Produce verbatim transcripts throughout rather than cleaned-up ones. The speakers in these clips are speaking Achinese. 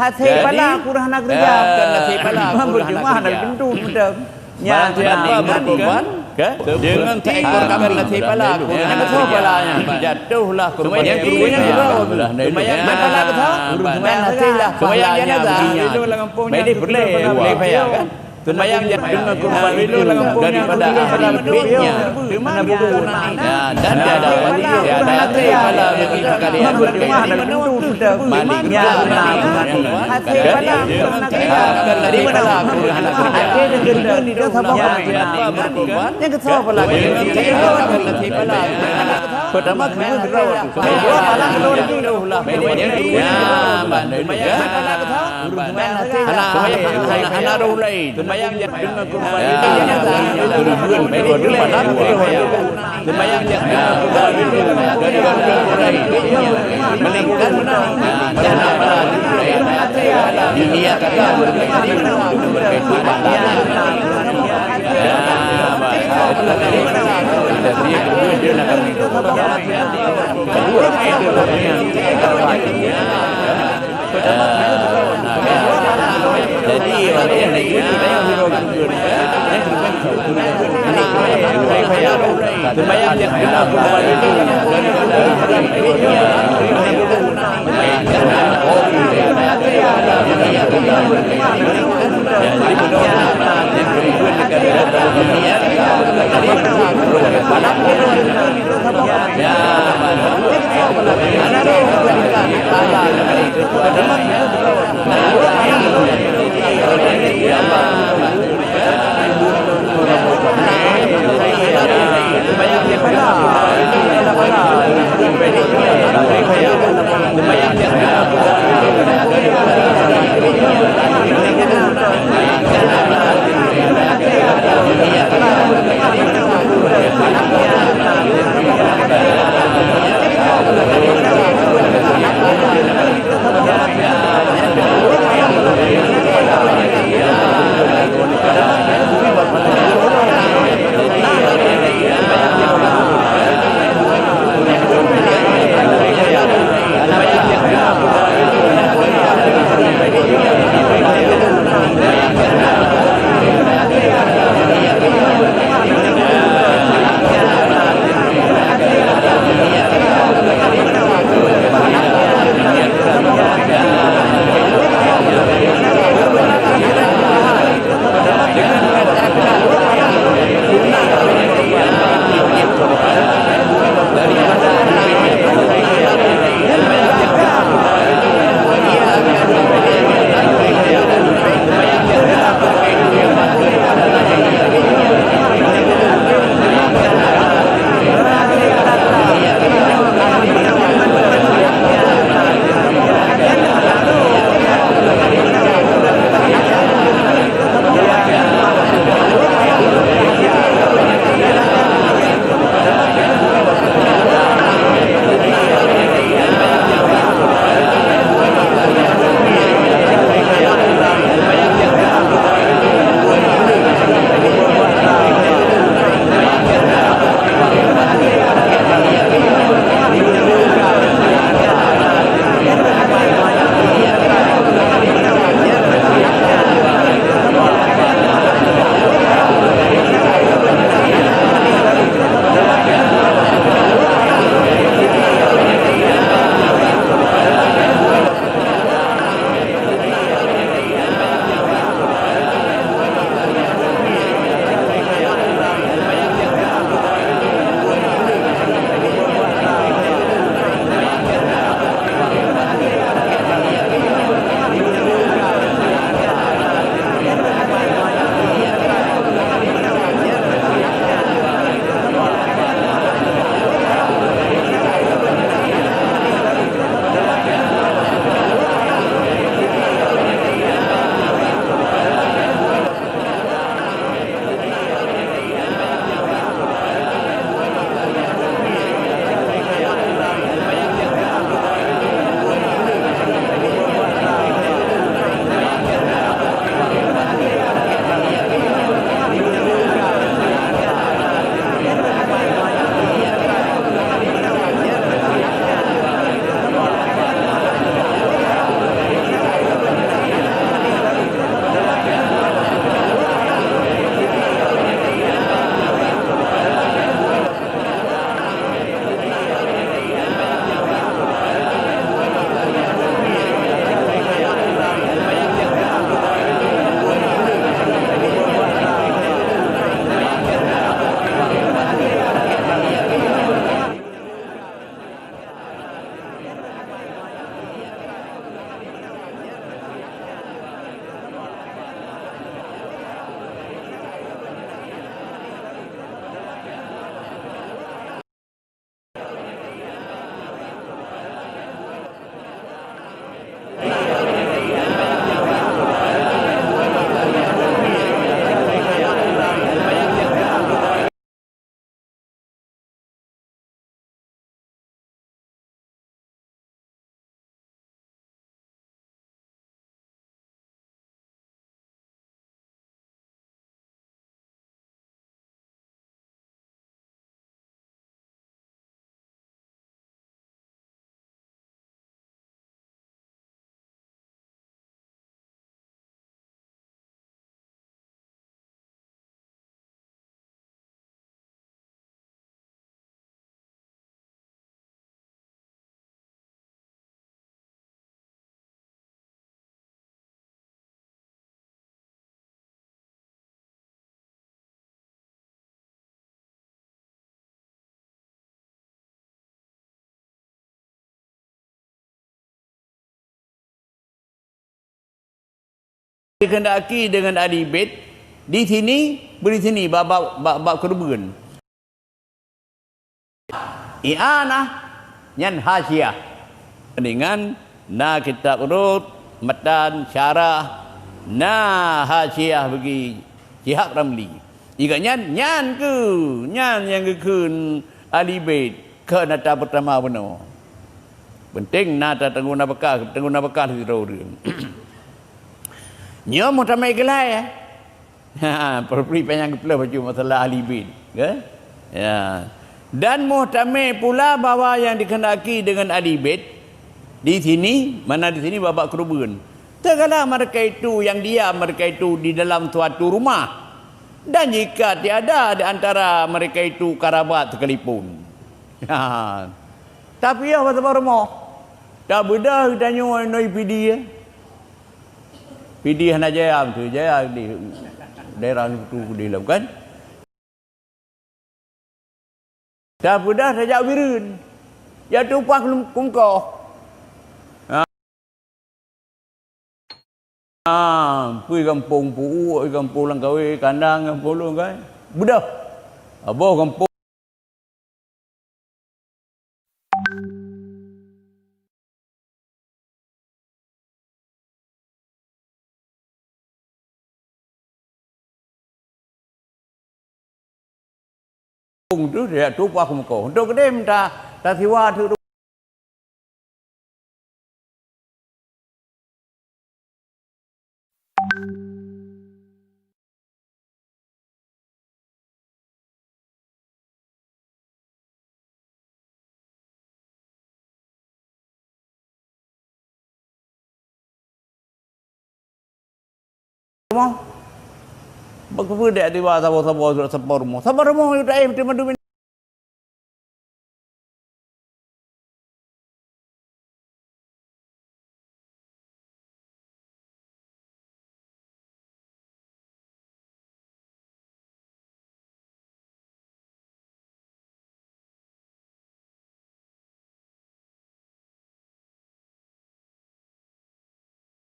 Hase pala kurang hana keureuja. Bukan hase pala kurang hana keureuja. Barang siapa berkorban, ke? Dengan seekor kambing. Hase pala kurang hana keureuja. Jatuhlah korban. Yang keduanya, seumayang pala keu tho. Dan hase lah pahalanya. Jadi peureulèe, peureulèe payah, kan? Seumayang dengan kurban itu daripada ahli baitnya. Ya, dan tiada, tiada hase pala bagi sekalian. Malik. Hase pala kurang hana keureuja. Hase pala kurang hana keureuja. Hase dengan kurban. Nyang keu soe pala? Pertama, kedua, kedua. Kedua, pala kedua lagi. Ya, ban. Ya. Hana, hana, hana roh lain. Seumayang dengan kurban. Ya. Seumayang dengan kurban. Melainkan, dunia kata berkaitan. Ya, baik. Jadi, orang yang lagi ni, dikehendaki deungon ahli bait di sini, beu di sini bab, bab, bab, bab keureubeuen. I'anah nyan hasyiah. Dengan na kitab urut, matan, syarah, na hasyiah bagi Syihab Ramli. Iga nyan, nyan keuh, nyan nyang geukheun ahli bait keu nata peurtama bunoe. Penting na tateungoh na beukah, teungoh na beukah lé sidroe ureueng. Nyoe meutamai geulai, eh. Ha, peureulee panyang geupeuleuh baju masalah ahli bait, ke? Ya. Dan meutamai pula bahwa nyang dikehendaki deungon ahli bait di sini, mana di sini bab-bab keureubeuen. Segala mereka itu yang diam mereka itu di dalam suatu rumah. Dan jika tiada di antara mereka itu karabat sekalipun. Ha. Tapi ya, bak saboh rumoh. Tabeudah tanyoe noi Pidie. Pidie hana jaya tu, jaya di daerah tu di lom kan. Tabeudah tajak Bireuen. Ya tupat kungkoh. Ha. Ha, pui gampông Pu'uk, gampông Langkawi, Kandang, gampông Lôn kan. Beudah. Aboh gampông tu dia tupat kungkoh. Untuk gede minta tasiwa tu. Rumoh. Bak keupeue dek tiba saboh-saboh surat saboh rumoh. Saboh rumoh yue taéh beutôi mandum.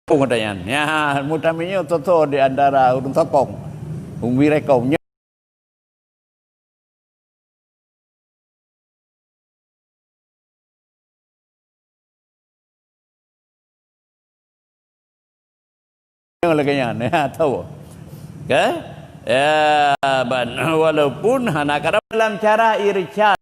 Peue gata nyan? Ya, meutamai nyoe soe-soe di antara ureuëng sokong, ureuëng wireukong nyoe. Nyang lagée nyan, ya, tahu. Ke? Ya, ban, walaupun hana karab dalam cara irsyad.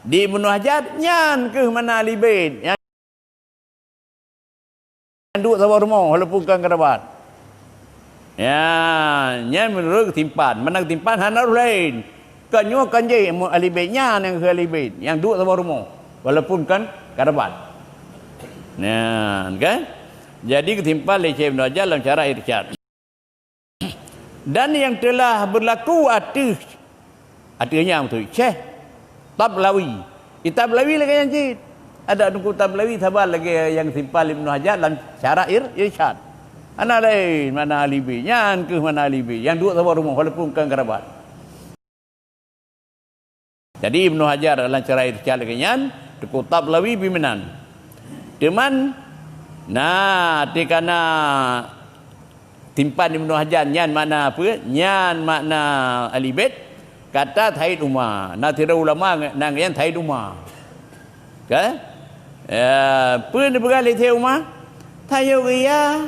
Di Ibnu Hajar, nyan keuh mana ahli bait. Nyan duek saboh rumoh, walaupun kon kerabat. Ya, nyan meunurot geusimpan. Mana geusimpan hana roh laén. Kon nyoe kon jih ahli bait nyan nyang keuh ahli bait. Nyang duek saboh rumoh, walaupun kon kerabat. Nyan, kan? Jadi geusimpan lé Syekh Ibnu Hajar lam syarah Irsyad. Dan yang telah berlaku ateueh, ateueh nyang beutôi, Syekh Tablawi. Di Tablawi lagée nyan cit. Ada Teungku Tablawi saban lagée nyang simpan Ibnu Hajar lam syarah Ir-, Irsyad. Hana laén mana ahli bait, nyan keuh mana ahli bait. Nyang duek saboh rumoh walaupun kon kerabat. Jadi Ibnu Hajar dalam syarah Irsyad lagée nyan, Teungku Tablawi bi meunan. Teuma na tika na simpan Ibnu Hajar nyan makna apa? Nyan makna ahli bait. Kata Said Umar. Na sidroe ulama nge-, nan nyan Said Umar. Kan? Ya, peue neupeugah lé Said Umar? Tayok iya,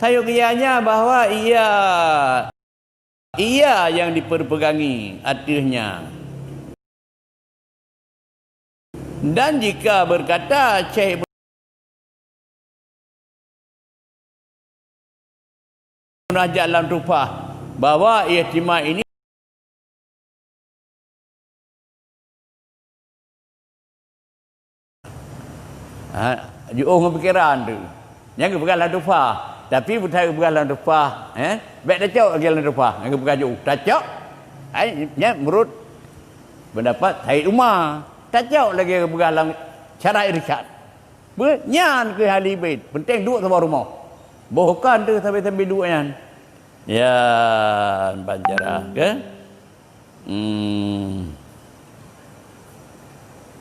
tayok iya nya bahwa iya Ia nyang dipeurpeugangi ateueh nyan. Dan jika berkata Syekh Ibnu Hajar lam Tuhfah bahwa ihtimal ini Ha, jiôh ngon pikeran tu. Nyang geupeugah lam Tuhfah. Tapi butai geupeugah lam Tuhfah, eh, bék tacok lagée lam Tuhfah. Nyang geupeugah jiôh, tacok. Ai, nyan meunurot pendapat Said Umar. Tacok lagée geupeugah lam Syarah Irsyad. Beu, nyan keuh ahli bait. Penting duek saboh rumoh. Boh kon tu sabe-sabe duek nyan. Ya, ban cara, ke? Hmm.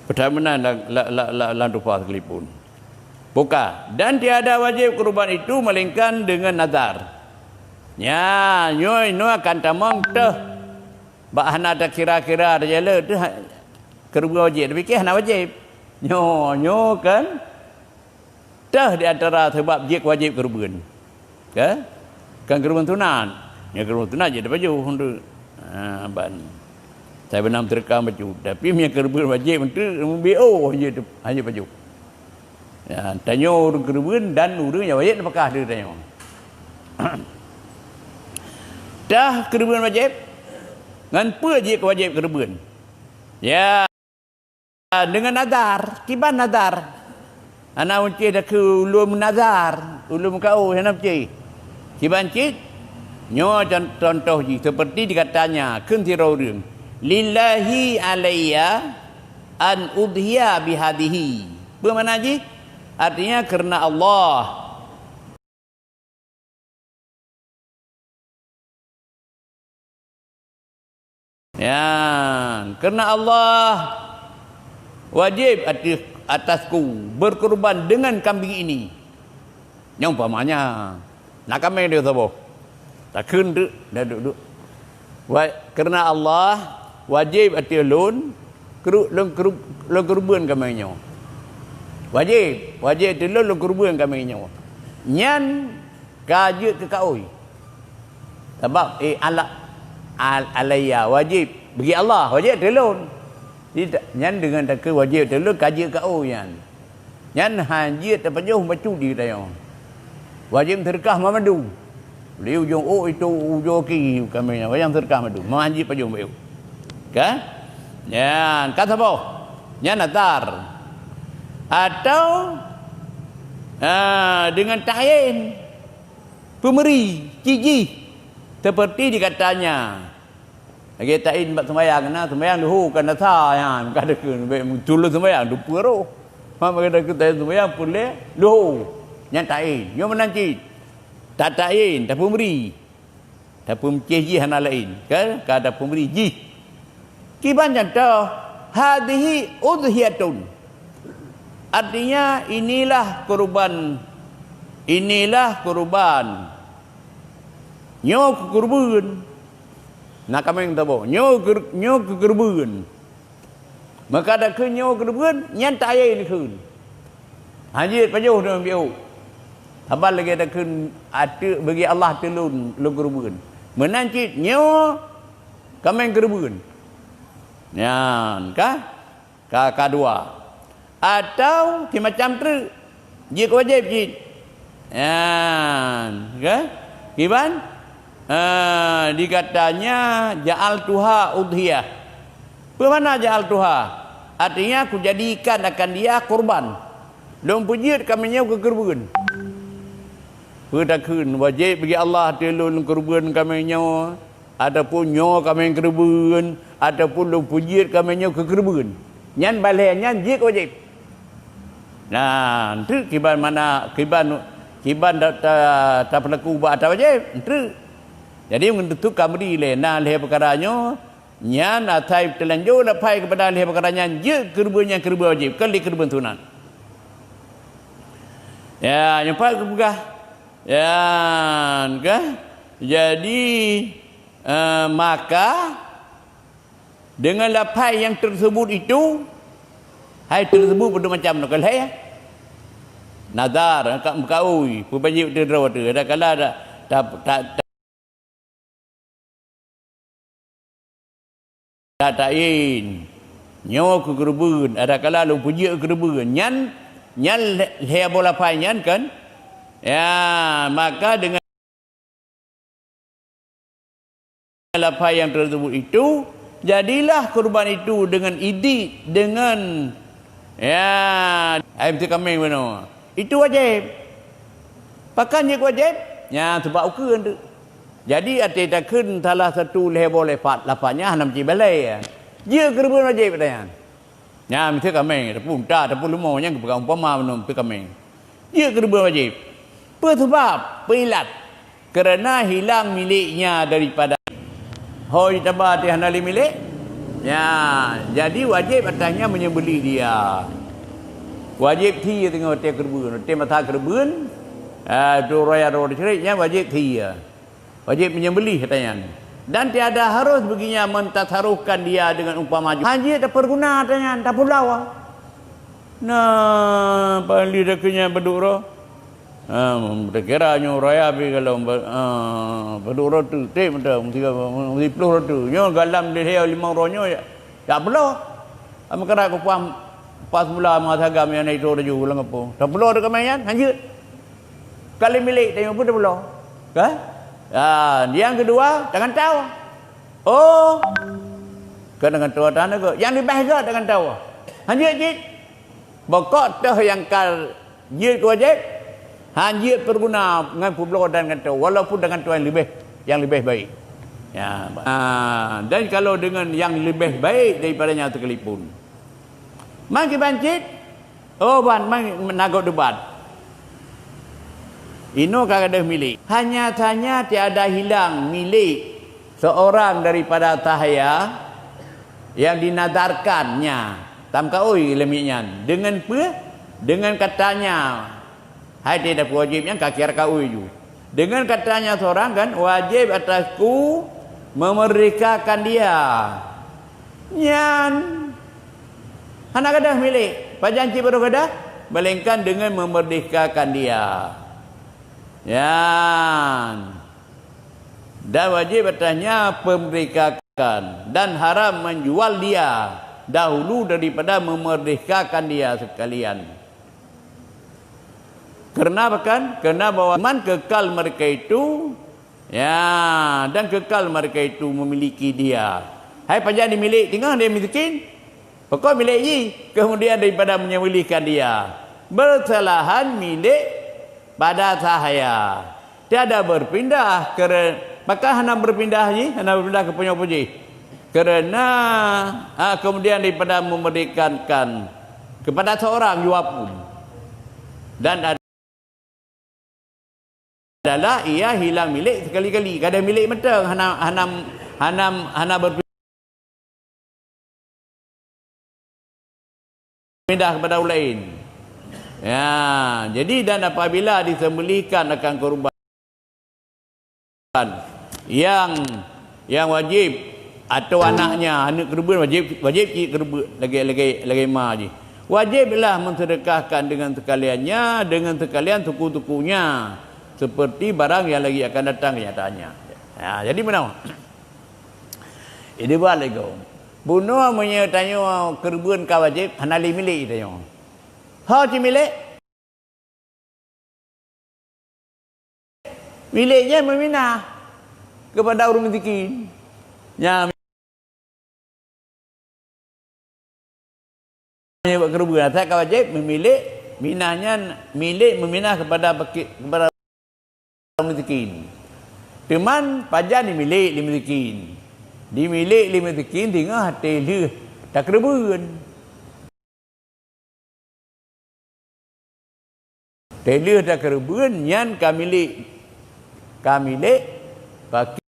Padahai meunan lam, lam, lam, lam, lam tupa sekalipun. Buka. Dan tiada wajib kurban itu melainkan dengan nazar. Nya, nyoe, nyoe akan tamong teuh. Bak hana takira-kira tajaleh teuh ha-, kurban wajib. Tapi keu hana wajib. Nyoe, nyoe kan teuh di antara sabab jeuet wajéb keureubeuen. Ka? Kan keureubeuen sunat. Nyang keureubeuen sunat jeuet tapajoh untuk, ha, ban. Saya benam teurekam bacut. Tapi meunyo keureubeuen wajéb untuk B O hana jeuet, hana jeuet pajoh. Ya, tanyoe ureuëng keureubeuen dan ureuëng nyang wajéb tapakat di tanyoe. Tah keureubeuen wajéb, ngon peue jeuet keu wajéb keureubeuen? Ya. Deungon nazar, kiban nazar. Hana meucéh takheun ulôn meunazar, ulôn meukaôi, hana meucéh. Kiban cit, nyoe con-, contoh jih, seperti dikatanya, kheun sidroe ureuëng, "Lillahi alayya an udhiya bihadhihi." Peue makna jih? Artinya, karena Allah. Ya, karena Allah wajib atas, atasku berkurban dengan kambing ini. Nyang umpamanya, na kameng di saboh. Takheun teuk, dah duduk. Wa-, karena Allah wajib ateueh lôn, keuru-, lôn keuru-, lôn keureubeuen kameng nyoe. Wajib, wajib ateueh lôn, lôn keureubeuen kameng nyoe. Nyan ka jeuet keu kaôi. Sabab, eh, ala, al-, alayya, wajib. Bagi Allah, wajib ateueh lôn. Jadi, ta-, nyan deungon takheun wajib ateueh lôn, ka jeuet kaôi nyan. Nyan han jeuet tapajoh bacut di tanyoe. Wajéb seudeukah mamadu. Di ujong ôk itu ujong kaki kami nyan, wajéb seudeukah mamadu. Meuhan jeuet pajoh bacut. Kan? Nyan, ka saboh. Nyan nazar. Atau, ah, dengan ta'yin, peumeri, cit jih. Seperti dikatanya, lagée ta'yin bak seumayang, na seumayang luho kan asa nyan, ka deukeue bék tuleueng seumayang, dupeue roh. Mak ka deukeue ta'yin seumayang peureulée luho. Nyan ta'yin, nyoe meunan cit. Ta-, ta'yin, tapeumeri. Tapeumeucéh jih hana laén, kan? Ka tapeumeri jih. Kiban contoh, hadhihi udhiyatun. Artinya, inilah kurban, inilah kurban. Nyoe keu keureubeuen. Na kameng saboh. Nyoe keu-, nyoe keu keureubeuen. Maka takheun nyoe keureubeuen, nyan ta'yin kheun. Hana jeuet pajoh deungon biôh. Saban lagée takheun ateueh bagi Allah ateueh lôn, lôn keureubeuen. Meunan cit nyoe kameng keureubeuen. Nyan ka? Ka, ka dua. Atau simacam treuk. Jeuet keu wajéb cit. Nyan, ka? Kiban? Ha, dikatanya ja'altuha udhiyah. Peue makna ja'altuha? Artinya, kujadikan akan dia kurban. Lôn peujeuet kameng nyoe keu keureubeuen. Peue takheun, wajéb bagi Allah ateueh lôn keureubeuen kameng nyoe? Ataupun nyoe kameng keureubeuen, ataupun lôn peujeuet kameng nyoe keu keureubeuen. Nyan balée nyan jeuet keu wajéb. Nah, enteuk kiban makna, kiban, kiban ta-, ta-, tapeulaku bak atra wajéb, enteuk. Jadi, meunteuk ka meuri lé, na lhée peukara nyoe, nyan asai teulanjô lapai keupada lhée peukara nyan jeuet keureubeuen nyang keureubeuen wajéb, kon lé keureubeuen sunat. Ya, nyang pat geupeugah, ya, ka? Jadi, Eh, maka, dengan lapai nyang teusebut itu, hai teusebut beudôh macam nyoe keuh lhée, nazar, ka meukaôi, peubajék teuh droe teuh, adakala ta-, ta-, ta-, ta-, ta-, ta'yin, nyoe keu keureubeuen, adakala lôn peujeuet keu keureubeuen, nyan, nyan lhée, lhée boh lapai nyan kan? Ya, maka dengan lapai nyang teusebut itu, jadilah kurban itu dengan idik, dengan, ya, ayam teukameng bunoe. Itu wajéb. Pakon jeuet wajéb? Nya, sabab ukeue tu. Jadi, até takheun salah satu lhée boh lhée pat lapan nyan hana meucit balée. Jeuet keureubeuen wajéb ata nyan. Nyan, miseue kameng, ataupun unta, ataupun leumo, nyan geupeugah umpama bunoe, miseue kameng. Jeuet keureubeuen wajéb. Peue sabab? Peue ilat? Karena hilang miléknya daripada. Ho jitaba teuh hana lé milék? Ya, jadi wajéb atas nyan menyembelih dia. Wajéb thie teungoh watée keureubeuen. Watée masa keureubeuen, ah, tu raya droe teusyrik nyan wajéb thie. Wajéb menyembelih kata nyan. Dan tiada harus baginya mentasarufkan dia dengan umpama ju-, hana jeuet tapeuguna kata nyan, tapulo. Nah, paléh takeu nyan padub uroe. Ha, takira nyoe raya pi galom, ha, padub uroe teuk, tép mantong, meusigoe, meusiplôh uroe teuk. Nyoe galam lhèe limong uroe nyoe jak, jak pulo. Meukarat kupaih, pas mula meusaga meunan itu laju lam gapo. Tapulo deungon meunan, hana jeuet. Ka lé milék tanyoe peue tapulo. Kan? Ha, nyang keudua, tangan tau. Oh. Ka tangan tau, tangan tau. Nyang leubeh gét tangan tau. Hana jeuet cit. Pokok teuh nyang ka jeuet keu wajéb, hana jeuet peuguna ngon peubloe dan ngon tau, walaupun dengan tau nyang leubeh, nyang leubeh baik. Ya, ah, dan kalau dengan nyang leubeh baik daripada nyan sekalipun. Man kiban cit, oh, ban, man na gob dibat. Inoe ka gadôh milék. Hanya saja tiada hilang milék seorang daripada sahaya yang dinadarkannya, tameukaôi lé milék nyan. Deungon peue? Deungon katanya, hai teuh tapeuwajéb nyan ka kira kaôi ju. Deungon katanya seorang kan, wajéb atasku memerdekakan dia. Nyan hana gadôh milék. Pajan cit baroe gadôh? Melainkan dengan memerdekakan dia. Nyan. Dan wajéb atasnya pemerdekakan, dan haram menjual dia dahulu daripada memerdekakan dia sekalian. Karena apa kan? Karena bahwa man kekal mereka itu, ya, dan kekal mereka itu memiliki dia. Hai pajan di milék teungoh dia miskin, pokok milék jih, kemudian daripada menyembelihkan dia. Bersalahan milék pada sahaya. Tiada berpindah kere-, pakon hana berpindah jih, hana berpindah keu punyoe jih. Kerana, ah, kemudian daripada memerdekakan kepada seorang jua pun. Dan adalah ia hilang milék sekali-kali. Gadôh milék mantong, hana, hana, hana, hana berpindah pindah kepada ureuëng laén. Ya, jadi dan apabila disembelihkan akan kurban yang, yang wajib atau anaknya, aneuk keureubeuen wajib, wajib cit keureubeuen lagée, lagée, lagée ma jih. Wajiblah mensedekahkan dengan sekaliannya, dengan sekalian suku-sukunya, seperti barang yang lagi akan datang kenyataannya. Ya, jadi meunan. Jadi buat lego. Bunoe meunyoe tanyoe keureubeuen ka wajéb, hana lé milék tanyoe. Ho cit milék? Milék nyan meuminah keupada ureuëng miskin. Nyan Meunyoe bak keureubeuen, asai ka wajéb meumilék, minah nyan milék meuminah keupada paki-, keupada miskin. Teuma pajan dimilék lé miskin? Dimilék lé miskin singoh até lheueh takeureubeuen. Teulheueh takeureubeuen nyan ka milék, ka milék, paki-,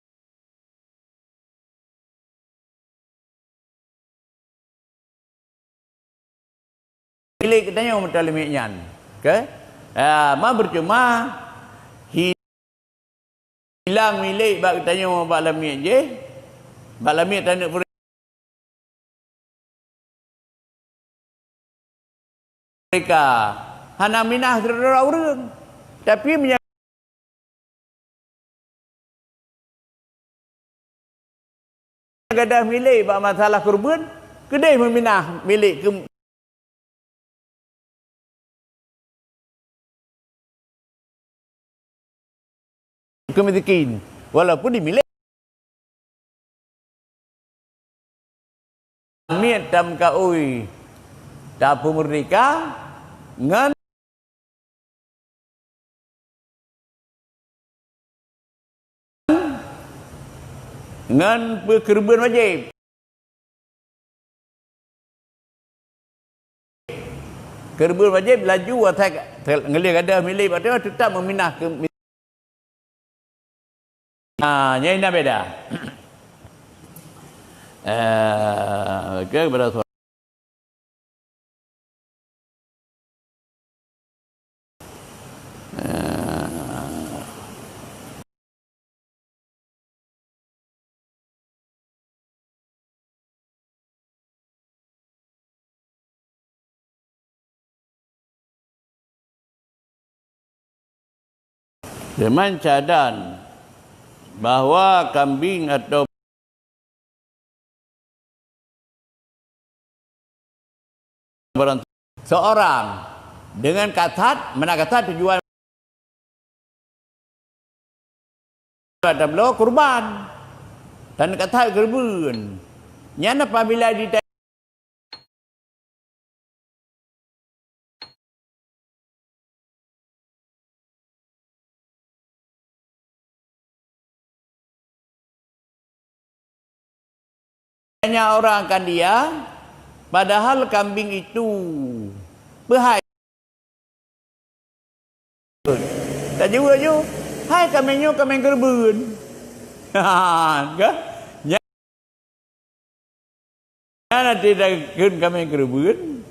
milék geutanyoe meutaleumiek nyan. Ke? Ah, ma peucuma hi-, hilang milék bak geutanyoe bak lamiet jih, bak lamiet taneuk meurdeka. Hana minah sidroe-droe ureuëng. Tapi meunyoe gadah milék bak masalah keureubeuen, keudeh meuminah milék keu keu miskin, walaupun dimilék. Miet tameukaôi tapeumeurdeka ngon ngon peukeureubeuen wajéb. Keureubeuen wajéb laju asai ka-, te-, ngeulheueh gadah milék bak teuma teutap meuminah keu mi-, ah, nyan na beda. Eh, Oke, kepada suara. Teuma cadan bahwa kambing atau barang seorang dengan kasat, meunan kasat tujuan tabloe kurban dan kasat keureubeuen. Nyan apabila di Tanya orang akan dia, padahal kambing itu peuhai. Tajaweueb ju, "Hai, kambing nyoe kambing keureubeuen." Kan? Nyan até takheun kambing keureubeuen.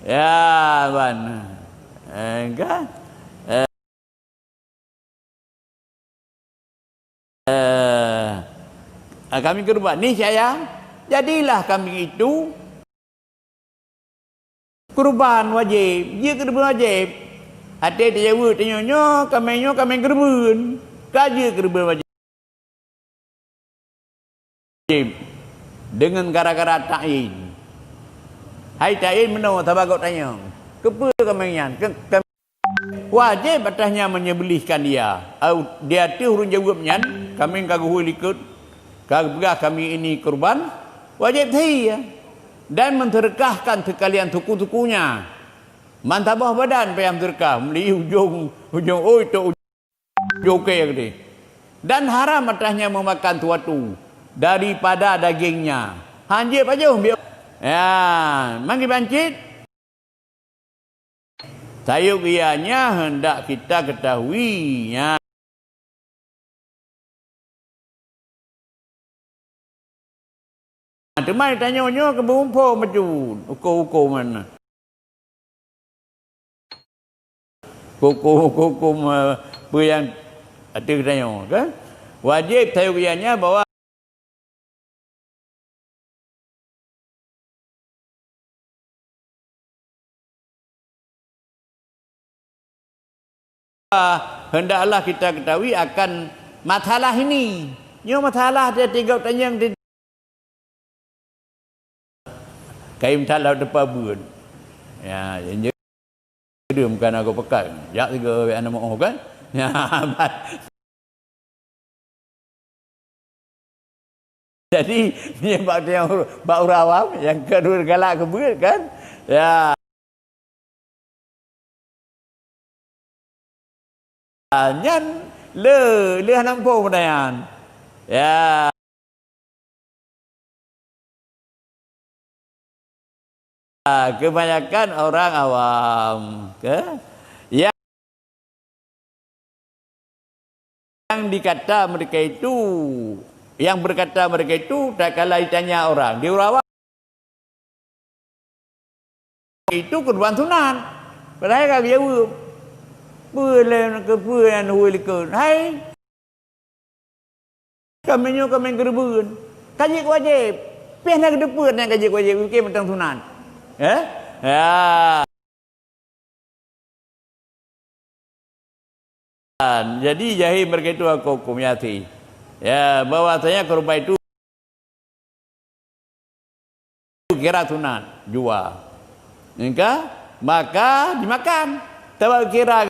Ya, ban. Eh, kan? Eh, eh, kambing keureubeuen. Niscaya, jadilah kambing itu kurban wajéb, jeuet keureubeuen wajéb. Até tajaweueb tanyoe nyoe, kambing nyoe kambing keureubeuen. Ka jeuet keureubeuen wajéb. Deungon gara-gara ta'yin. Hai ta'yin meunoe sabagoe tanyong. Keupeue kambing nyan? Ke-, ke-, wajéb atas nyan menyembelihkan dia. Au, di ateueh ureuëng jaweueb nyan, kambing ka geuhôi likot, ka geupeugah kambing ini kurban, wajéb tahia. Dan menseudeukahkan seukalian suku-sukunya. Mansaboh badan payah meuseudekah, meuli ujong, ujong oi tok ujong ukée geude. Dan haram atas nyan meumakan suatu daripada dagingnya. Hanjeuet pajoh bieu. Ya, manggé bancit. Sayok ia nya hendak kita ketahui nya. Teuma tanyoe nyoe keu beuumpom bacut, huköm-huköm mana. Huköm-huköm, eh, peue nyang ateueh tanyoe, kan? Wajéb sayok ia nya bahwa hendaklah kita ketahui akan masalah ini. Nyoe masalah dia tiga tanyong di kain talam teupabeuet. Ya, yang jadi bukan aku pekat. Jak tiga anak mau kan? Ya, jadi, ni bak tiang, bak ureuëng awam, nyang keudua galak keubeuet kan? Ya. Nyan le, le hana muphom nyan. Ya. Kebanyakan orang awam, ke? Yang dikata mereka itu, yang berkata mereka itu, tatkala ditanya orang, di ureuëng awam, itu kurban sunat. Padahai ka geujaweueb, "Peue lé keupeue nyang hôi likot? Hai, kambing nyoe kambing keureubeuen. Ka jeuet keu wajéb. Piah na geuteupeue nyang ka jeuet keu wajéb, bukon mantong sunat." Eh? Ya. Jadi, jahé mereka itu aku hukum yati. Ya, bahwasanya kurban itu kira sunat jua. Maka, maka dimakan. Sabab kira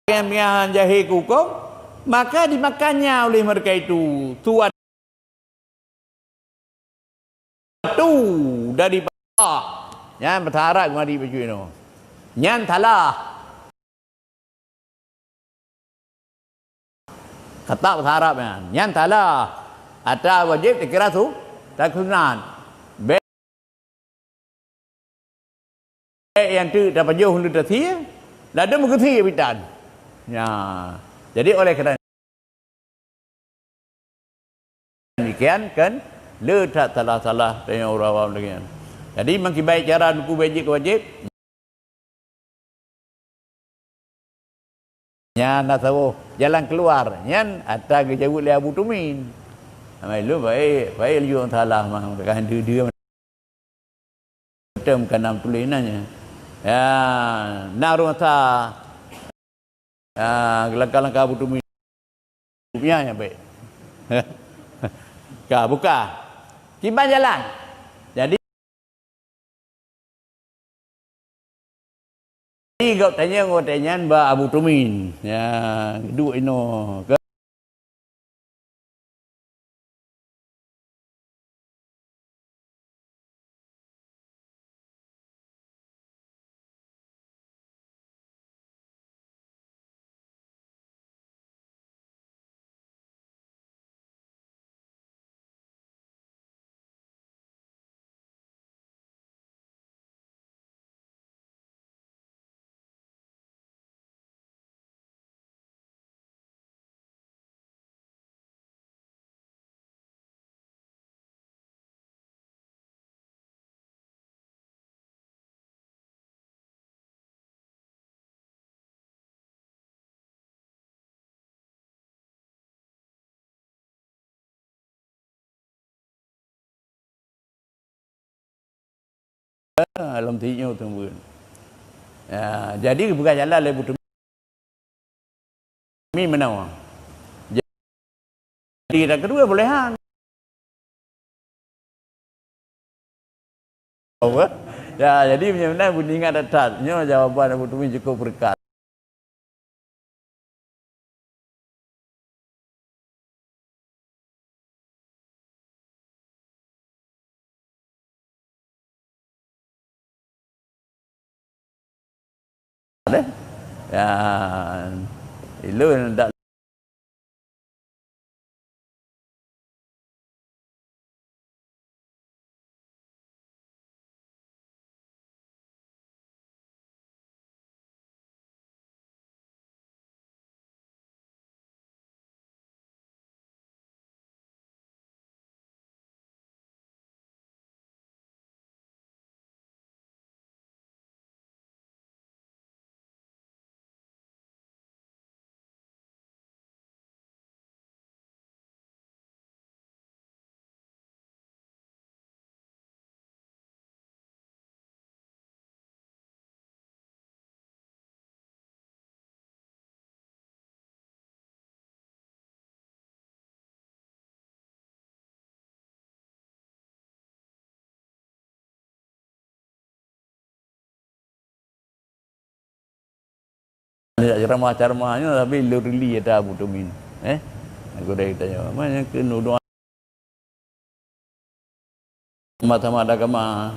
nyang jahé keu huköm, maka dimakannya oleh mereka itu suatu dari, nyan bahasa Arab mari bacut inoe. Nyan salah. Kata bahasa Arab nyan. Nyan salah. Ata wajéb takira su, tasunat. Bék nyang teuk tapajoh lé tasie, ladôm meugeusie bitan. Ya. Jadi oleh karena Kian kan le that salah-salah tanyoe ureuëng awam lagée nyan. Jadi meukiban cara nuku bejik wajéb. Nyan na saboh jalan keuluar. Nyan ata geujaweueb lé Abu Tumin. Amai lu baik, baik laju salah mah kan deu-deu. Tem ka nam tuléh nanya. Ya, na ureuëng sa, ya, langkah-langkah Abu Tumin. Nyan nyang baik. Ka buka. Kiban jalan. Jadi Jadi gobnyan, gobnyan bak Abu Tumin. Ya, duek inoe. Lom tinyoe teumbeuen. Ya, jadi bukan jalan lé Abu Tumin. Mi meunoe. Jadi, dan kedua bolehan. Apa? Ya, jadi meunyoe meunan bunyi ingat that-that. Nyoe jawaban Abu Tumin cukup berkat. Deh. Ya, ilôn dak Ceramah-ceramah nyoe tapi lurili ata Abu Tumin. Eh? Aku dah tanya, mana ke nuduh mata-mata agama.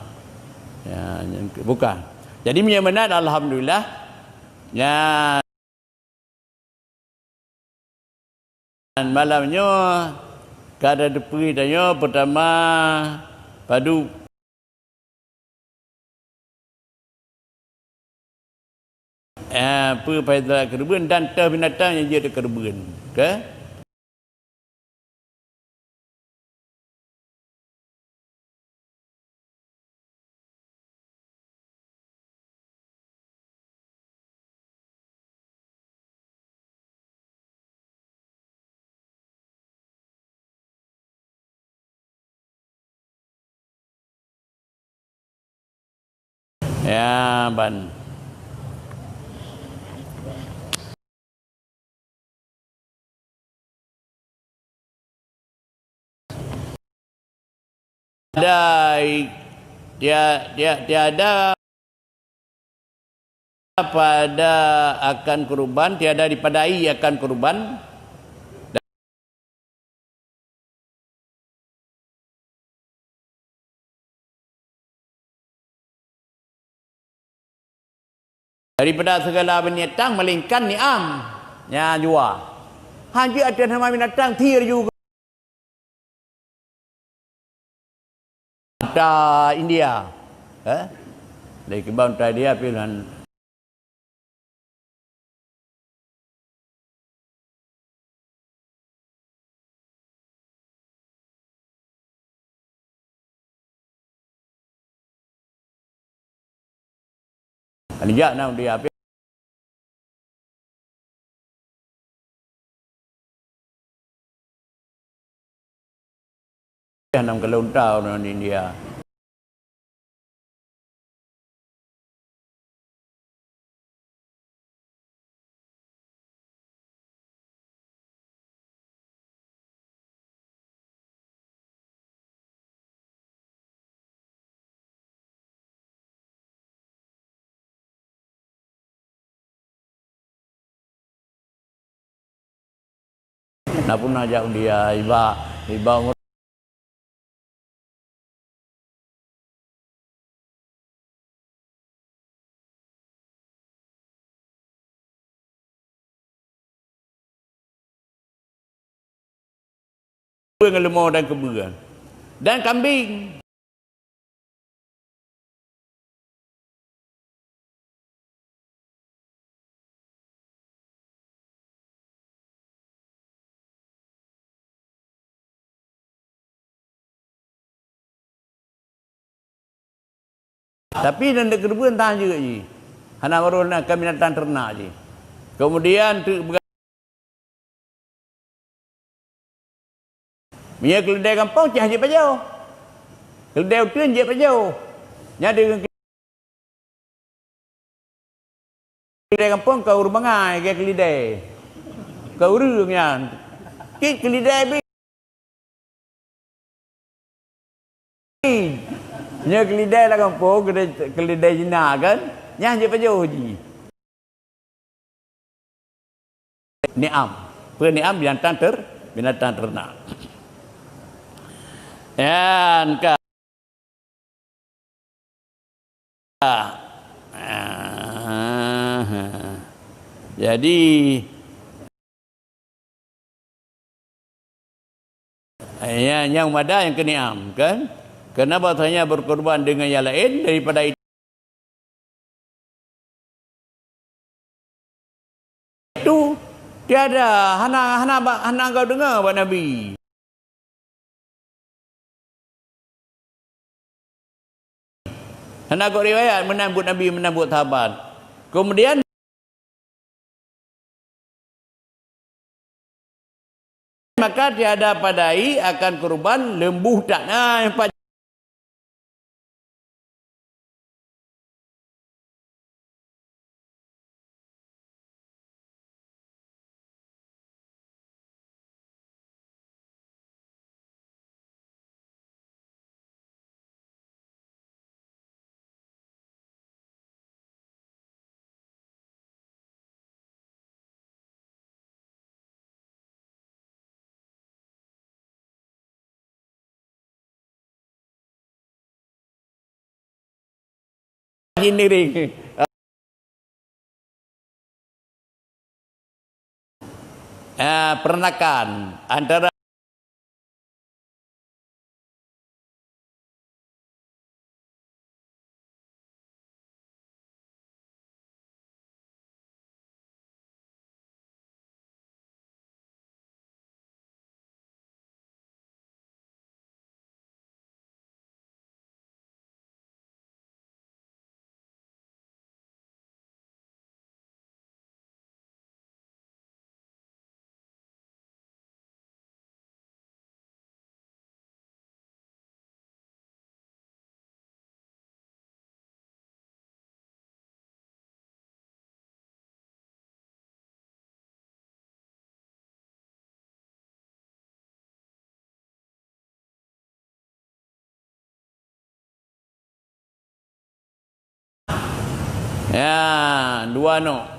Ya, bukan. Jadi meunyoe meunan alhamdulillah. Ya. Dan malam nyoe ka tateupeue tanyoe peutama padub, eh, peue fadilah keureubeuen dan toh binatang nyang jeuet keureubeuen. Oke? Ya, ban. Tiada, tia-, tia-, tiada pada akan kurban, tiada dipadai akan kurban. Daripada segala binatang melainkan niam nyang jua. Hana ateueh nama binatang thir juga. Unta India. Eh? Dari kibau unta India pih Anijak na dia. Nam keuleuntau ngon India. Na pun na jak dia iba, iba umur. Ngon leumo dan keubeueng dan kambing. Tapi nan dikeureubeuen tan jeuet jih. Hana barô na keu binatang teurenak jih. Keumudian teuk beuga-, meunyoe keuleudée gampông cah jeuet pajoh. Keuleudée uteuen jeuet pajoh. Nyan deungon Keulidée gampông ka ureuëng bangai, gét keulidée. Ka ureuëng nyan. Cit keulidée bi. Nyoe keulidée lam gampông, keulidée, keulidée Cina kan. Nyan jeuet pajoh jih. Ni'am. Peue ni'am? Binatang ter-, binatang ternak. Nyan ka. Ah, jadi, ya, nyang mada nyang keu ni'am, kan? Karena bahasanya berkorban dengan yang lain daripada itu. Itu tiada, hana, hana ba-, hana gau deungoe bak Nabi. Hana gau riwayat meunan buet Nabi, meunan buet sahabat. Kemudian, maka tiada padai akan kurban lembu tak na yang pa-, Engineering. Ah, perenakan antara Ya, dua nok.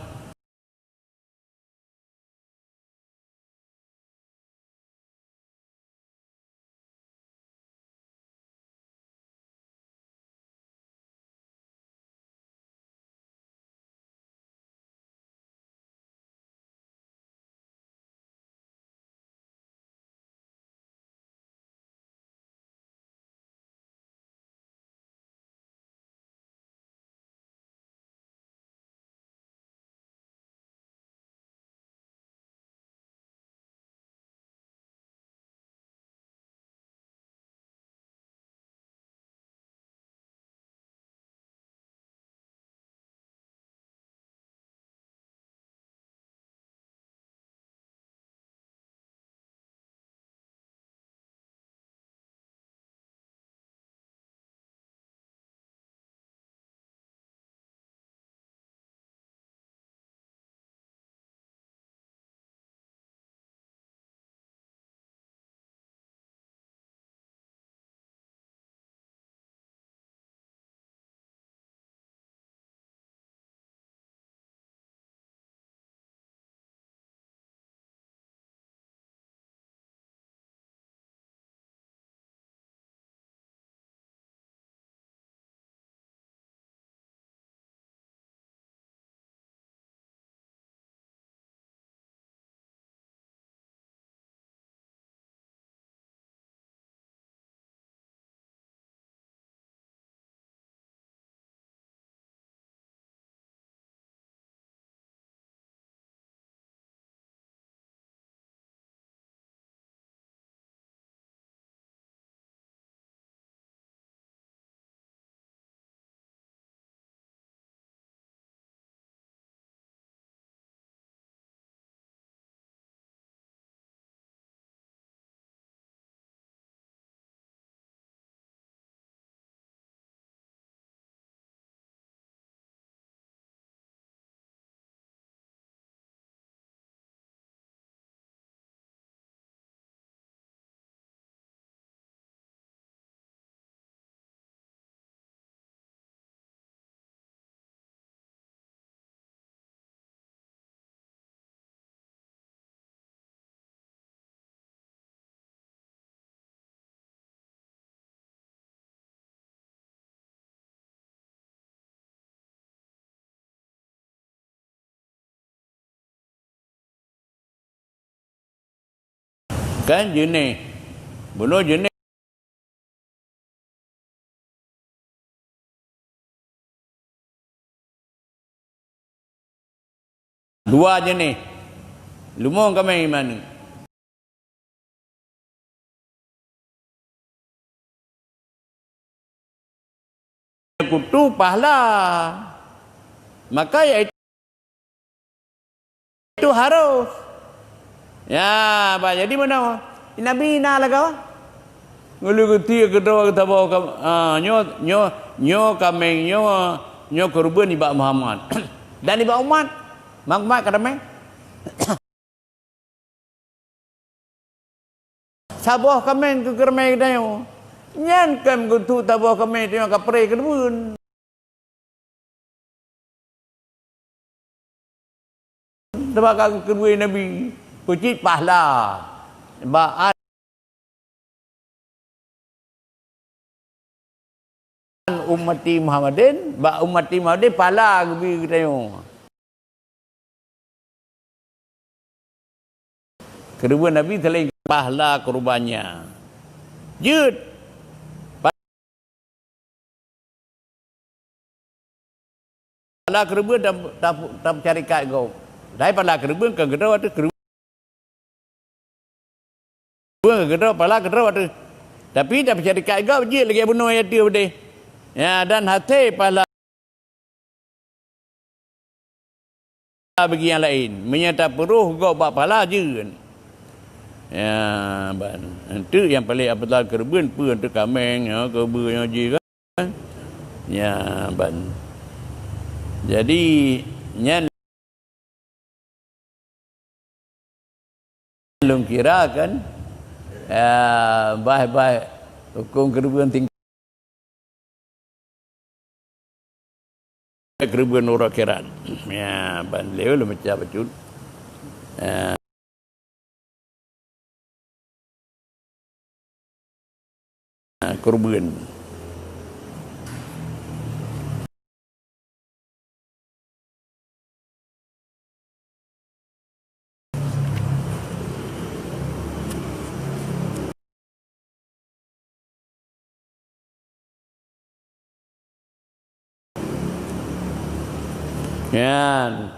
Kan jeunèh. Bunoe jeunèh. Dua jeunèh. Leumo kaméng iman. Kutu pahala. Maka yaitu Itu harus. Ya, bah, jadi mana? Nabi na lagak. Ngulu geuti keudroe geutabah ka-, ah, nyoe, nyoe, nyoe kaméng, nyoe, nyoe keureubeuen nibak Muhammad. Dan nibak umat, Muhammad ka damé. Saboh kaméng keu keureubeuen geutanyoe. Nyan kan geutuk saboh kaméng tanyoe ka preh keureubeuen. Sabab ka geukheun Nabi, peucit pahala bak an ummati Muhammadin, bak ummati Muhammadin pahala geubri geutanyoe. Keureubeuen Nabi selain pahala kurbannya. Jeuet. Pahala keureubeuen tam-, tam-, tapeusyarikat gob. Tapi pahala keureubeuen kan keudroe ateueh keureubeuen. Keudroe, pahala keudroe ateueh. Tapi tapeusyarikat gob jeuet lagèe bunoe ateueh udeh. Ya, dan hasé pahala bagi nyang laén. Meunyoe tapeuroh gob bak pahala jeuet. Ya, ban. Enteuk nyang paléng afdal keureubeuen peue enteuk kaméng, ya, keureubeuen nyang jih kan. Ya, ban. Jadi, nyan lôn kira kan, ya, bah-bah hukôm keureubeuen tingkat keureubeuen uroe akhirat. Ya, ban lé lôn baca bacut. Ya. Keureubeuen. Nyan.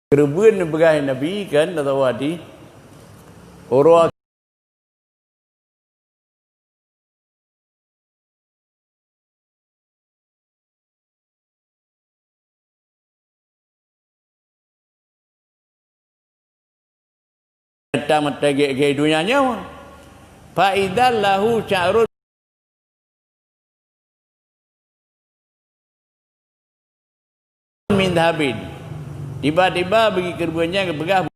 Keureubeuen neupeugah Nabi kan, atawa di uroe Mata-mata gét-gét donya nyoe. Fa idza lahu sya'run min dhahabin. Tiba-tiba bagi keureubeuen nyan geupeugah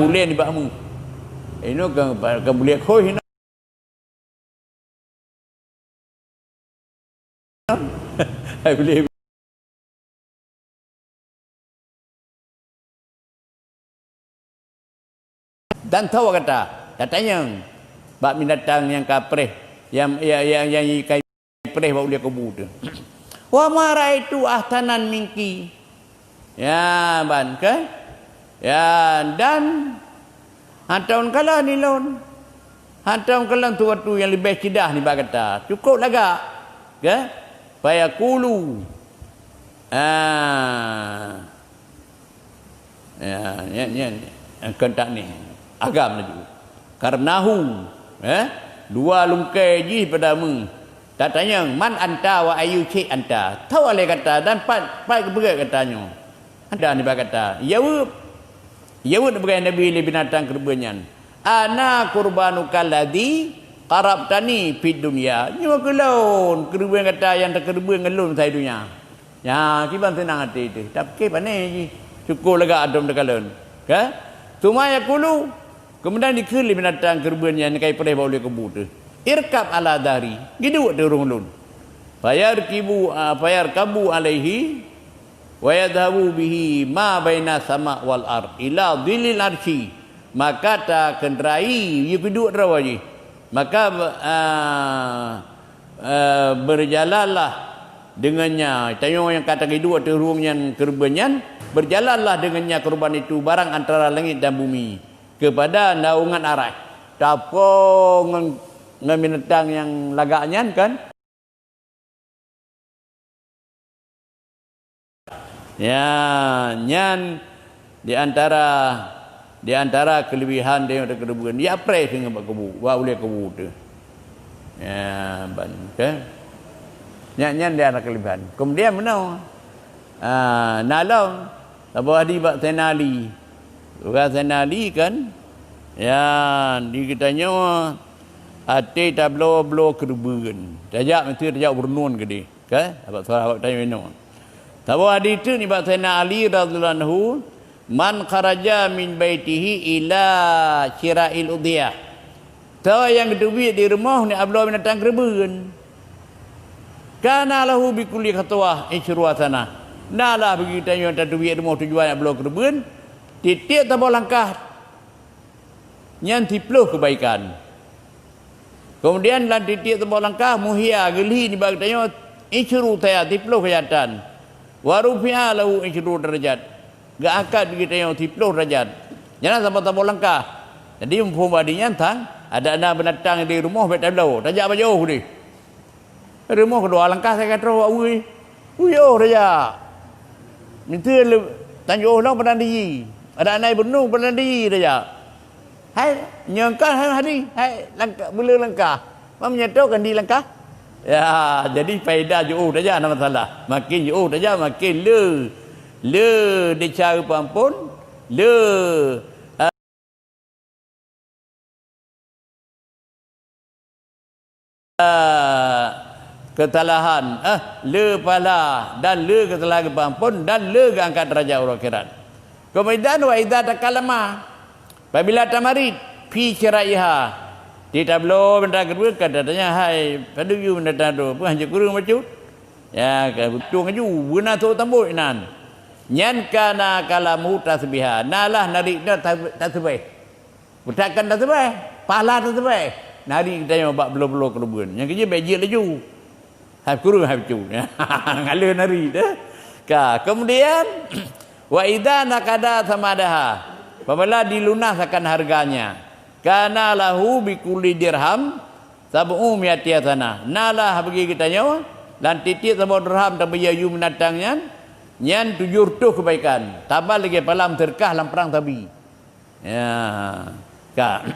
Ulèe nibak mu. Inoe ka, ka bulèe khôi inoe. Hai bulèe. Dan tho gata, tatanyong bak binatang nyang ka preh, nyang, nyang, nyang, nyang ka preh bak ulèe kubu teuh. Wa ma ra'aitu ahsanan minki. Ya, ban, kan? Ya, dan hana takalon lé lôn. Hantom kalon sesuatu nyang leubeh ceudah nibak gata. Cukôp lagak. Ka? Fayaqulu. Ah. Ya, nyan, nyan, nyan, kon tak ni. Agam laju. Qarnahu, eh? Dua lungkée jih pada meuh. Tatanyong, "Man anta wa ayyu syai' anta?" Toh lé gata dan pat, pat geupeugét gata nyoe? Anta nibak gata. Jaweueb. Jaweueb peugah Nabi lé binatang keureubeuen nyan, "Ana qurbanuka alladzi qarabtani fid dunya." Nyoe keuh lôn, keureubeuen gata nyang takeureubeuen ngon lôn masa di donya. Nya, kiban seunang até teuh. Tapike pane jih. Syukur lagak atom teukalon. Ka? Tsumma yaqulu, keumudian dikheun lé binatang keureubeuen nyan ka ipreh bak ulée kubu teuh, "Irkab ala dhahri, geuduek di ureuëng lôn." Fayarkibu, ah, fayarkabu alaihi wa yadhhabu bihi ma baina sama wal ard ila dhillil arsy. Maka takeundrai, yue geuduek droe jih. Maka, ah, eh, berjalanlah dengannya, tanyoe nyang ka tageuduek ateueh ureuëng nyan keureubeuen nyan, berjalanlah dengannya korban itu barang antara langit dan bumi kepada naungan arasy. Tapo ngon, ngon binatang nyang lagak nyan kan? Ya, nyan di antara, di antara keulebihan tanyoe takeureubeuen. Ya preh singoh bak kubu, bak ulée kubu teuh. Ya, ban, ka? Nyan, nyan di antara keulebihan. Keumudian meunoe, ah, na lom, saboh hadih bak Saidina Ali. Bak Saidina Ali kan, ya, di geutanyoe até tabloe-bloe keureubeuen. Tajak meusti tajak u Burnun keudeh. Ka? Abak suara awak tanyoe inoe. Saboh hadih teuk nibak Saidina Ali radhiyallahu anhu, "Man kharaja min baitihi ila syira'il udhiyah." Toh nyang geuteubiet di rumoh nibak bloe binatang keureubeuen. Kana lahu bi kulli khatwah isyru hasanah. Na lah bagi tanyoe tateubiet rumoh tujuan nibak bloe keureubeuen. Tieb-tieb saboh langkah nyan siploh keubaikan. Keumudian lam tieb-tieb saboh langkah muhya geulhi nibak geutanyoe isyru sayat, siploh keusaidatan. Wa rufi'a lahu isyru darajat. Geuangkat geutanyoe siploh darajat. Nyan saboh-saboh langkah. Jadi muphom bak nyan sang, adak na binatang di rumoh bék tabloe, tajak bak jiôh deh. Rumoh keudua langkah sagai troh awai. Uyoh raja. Minteue le-, tanyoe lom padang diji. Ada anai beunong padang diji raja. Hai, nyang ka hai hadi, hai langkah, beuleue langkah. Mam nyato kan di langkah. Ya, jadi faedah jiôh raja hana masalah. Makin jiôh raja makin le, le desya geupeuampon, le keusalahan, eh, le pahala dan le keusalahan geupeuampon dan le geuangkat darajat uroe akhirat. Keumudian wa idza takallama, apabila tamarit, fi syira'iha, di tabloe benda keudua ka tatanya, "Hai, padub yue benda tadu, peue hanjeuet kureueng bacut?" Ya, ka beutôi laju, beuna sôk tambot inan. Nyan kana kalamu tasbiha, na lah narit nyoe tas-, tasbih. Beutakkan tasbih, pahala tasbih. Narit geutanyoe bak bloe-bloe keureubeuen. Nyang keujeuet bék jeuet laju. Hai kureueng hai bacut. Ngaleueng narit, eh. Ka, keumudian, wa idza naqada samanaha, apabila dilunas akan harganya, kana lahu bi kulli dirham sab'u mi'ati hasanah. Na lah bagi geutanyoe, lam tieb-tieb saboh dirham tabri yue binatang nyan, nyan tujoh reutôh keubaikan. Saban lagée pahala meuseudeukah lam prang sabi. Ya, ka.